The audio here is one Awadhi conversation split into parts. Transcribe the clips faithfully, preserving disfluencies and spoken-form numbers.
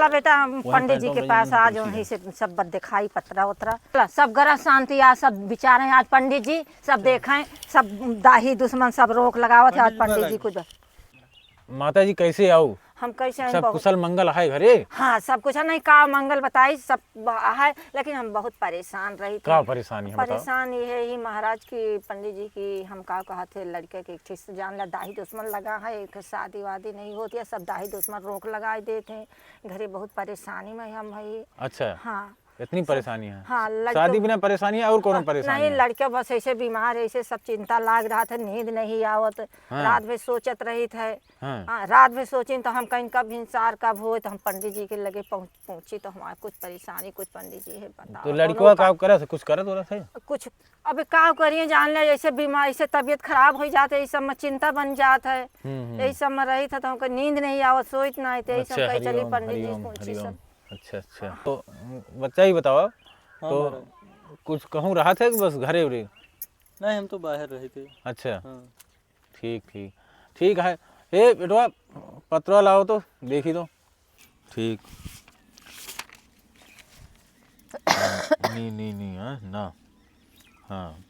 चला बेटा, हम वहीं पंडित जी के पास आज वहीं से सब बात दिखाई, पतरा उतरा। चला, सब ग्रह शांति, आज सब विचार हैं, आज पंडित जी सब देखें, सब दाही दुश्मन सब रोक लगावत है, आज पंडित जी कुछ। माता जी, कैसे आओ? हम कैसे हैं? सब बहुत कुशल मंगल है घरे? हाँ, सब कुछ है। नहीं, का मंगल बताई, सब ब-, है, लेकिन हम बहुत परेशान रही थे। का परेशानी है, बताओ? परेशान ये है ही महाराज की, पंडित जी की, हम का कहा थे, लड़के के एक ठे से जान ला, दाही दुश्मन लगा है, एक शादी वादी नहीं होती है, सब दाही दुश्मन रोक लगाए देते हैं, घरे बहुत परेशानी में हम है। अच्छा। हाँ। इतनी सब परेशानी है? हाँ, लड़के शादी बिना परेशानी है और कौनो हाँ, परेशानी नहीं, है? लड़के बस ऐसे बीमार है, ऐसे सब चिंता लाग रहा था, नींद नहीं आवत, हाँ। रात भर सोचत रही थे। हाँ। हाँ, रात भर सोचिन तो हम कहीं कब भिनसार कब होए, तो हम पंडित जी के लगे पहुँच, पहुँची तो हमारे कुछ परेशानी, कुछ पंडित जी है बताओ, तो कौनो लड़कवा उपाय। का करत है, कुछ करत उरत है? कुछ अब का करिए जान ले, ऐसे बीमार, ऐसे तबीयत खराब हो जात है, यही सब में चिंता बन जात है, हम्म, हम्म। यही सब में रही था तो हमको नींद नहीं आवत, सोइत नहीं थे, यही सब अच्छा, कहे चली हरिओम, पंडित जी हरिओम, पूछी हरिओम। सब। अच्छा, अच्छा। तो बच्चा ही बताओ, हाँ, तो महाराज। कुछ कहूँ रहा था कि बस घरे उरे? नहीं, हम तो बाहर रहे थे। अच्छा। हाँ। ठीक, ठीक। ठीक है। ए, बेटवा, पतरा लाओ तो, देखी तो। ठीक। नी, नी, नी, हाँ, ना। हाँ।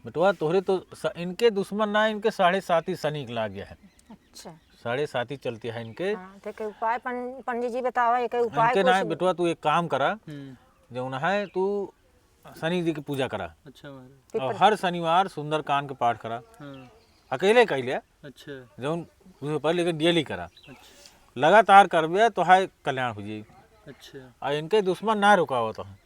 बेटवा, तोहरे तो स-, इनके दुश्मन ना, इनके साढ़े साती शनि के लाग गया है। अच्छा। साढ़े साती चलती है इनके। हाँ, तो एक उपाय पं-, पंडित जी बतावा, एक उपाय इनके ना, कुछ। बेटवा, तू एक काम करा, हम्म। जौन है, तू शनि जी की पूजा करा। अच्छा महाराज। और पीपल। हर शनिवार सुंदरकांड के पाठ करा। हाँ। अकेले कइले। अच्छा। जौन तुझे पर, लेकिन डेली करा। अच्छा। लगातार करबे तो हाय कल्याण हो जाई। अच्छा। और इनके दुश्मन ना रुकावत है,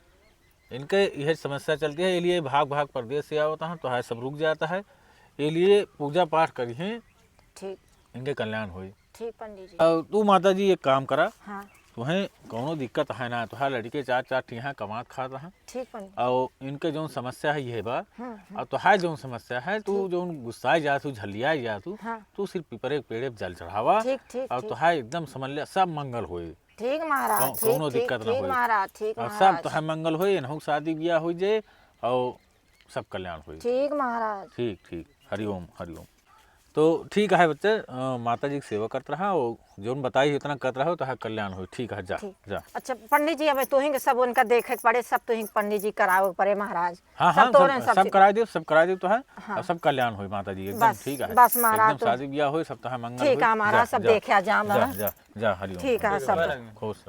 इनके यह समस्या चलती है, ये लिए भाग भाग परदेस से आवत है, तो हाय सब रुक जाता है। ये लिए पूजा पाठ करिहें, ठीक। इनके कल्याण होई। ठीक पंडित जी। और तू माता जी एक काम करा, हाँ। तुहें कौनो दिक्कत है ना, तुहार लड़के चार चार ठिया कमात खात हैं। ठीक पंडित। और इनके जौन समस्या है ये बा, हम्म, हम्म। और तुहार जौन समस्या है, तू ठीक। जौन गुस्साए जात हूँ, झल्लियाए जात हूँ, हाँ। तू सिर्फ पीपरे के पेड़े पे जल चढ़ावा। ठीक, ठीक, और ठीक। तुहार एकदम समझ लिया सब मंगल होई। ठीक महाराज, कौ-, ठीक, कौनो ठीक, दिक्कत ना ठीक होई। महाराज, ठीक और महाराज। सब तुहार मंगल होई, इनहू शादी ब्याह हो जाए और सब कल्याण होई। ठीक महाराज। ठीक, ठीक। हरिओम, हरिओम। तो ठीक है बच्चे, अ, माता जी की सेवा करत रहा और जौन बताई इतना करत रहा, तो है कल्याण होई। ठीक है, जा, ठीक। जा। अच्छा पंडित जी, अब तोहिं के सब उनका देखे के पड़े, सब तोहिं के पंडित जी करावे के पड़े महाराज। हाँ, सब हाँ, तोरे सब, सब सब चीज। करा दे, सब करा दे तो है, हाँ। और सब कल्याण होई माता जी, एकदम बस, ठीक है। बस महाराज एकदम तो शादी ब्याह होई, सब तो है मंगल ठीक होई। है महाराज, जा, सब जा, देखा जा जा, महाराज। जा, जा, हरिओम। ठीक है, सब। खुश।